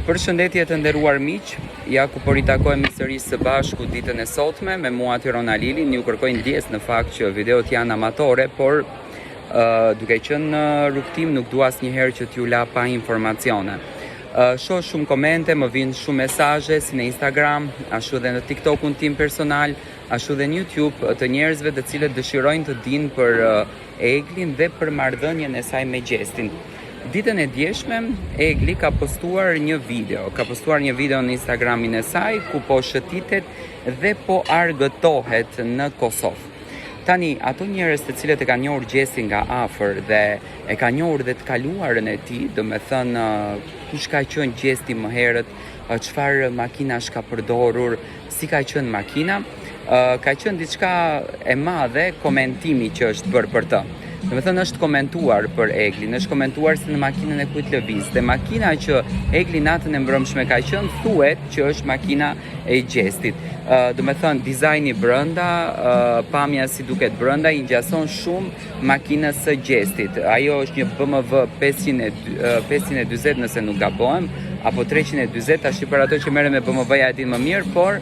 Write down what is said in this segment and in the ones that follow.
Përshëndetje të nderuar miq, ja ku po ritakohemi sërish së bashku ditën e sotme me mua Tiron Alilin, ju kërkoj ndjesë në fakt që videot janë amatore, por uh, duke qenë në rrugëtim nuk dua asnjëherë që t'ju la pa informacione. Uh, shoh shumë komente, më vijnë shumë mesazhe si në Instagram, ashtu dhe në TikTokun tim personal, ashtu dhe në YouTube të njerëzve të cilët dëshirojnë të dinë për uh, Eglin dhe për marrëdhënien e saj me Gjestin. Ditën e djeshme, Egli ka postuar një video, ka postuar një video në Instagramin e saj ku po shëtitet dhe po argëtohet në Kosovë. Tani, ato njerëz të cilët e kanë njohur Gjestin nga afër dhe e kanë njohur dhe të kaluarën e tij, domethënë kush ka qenë Gjesti më herët, çfarë makinash ka përdorur, si ka qenë makina, ka qenë diçka e madhe komentimi që është bërë për të. Domethënë është komentuar për Eglin, është komentuar se në makinën e kujt lëviz. Dhe makina që Egli natën e mbrëmshme ka qenë, thuhet që është makina e Gjestit. Domethënë, dizajni brenda, pamja si duket brenda, i ngjason shumë makinës së Gjestit. Ajo është një BMW 540 nëse nuk gabohem, apo 340, tash për ato që merren me BMW-ja e dinë më mirë, por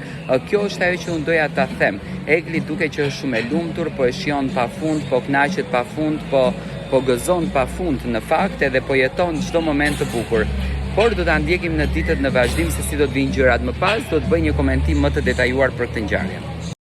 kjo është ajo që unë doja ta them. Egli duket që është shumë e lumtur, po e shijon pafund, po kënaqet pafund, po po gëzon pafund në fakt edhe po jeton çdo moment të bukur. Por do ta ndjekim në ditët në vazhdim se si do të vijnë gjërat më pas, do të bëj një komentim më të detajuar për këtë ngjarje.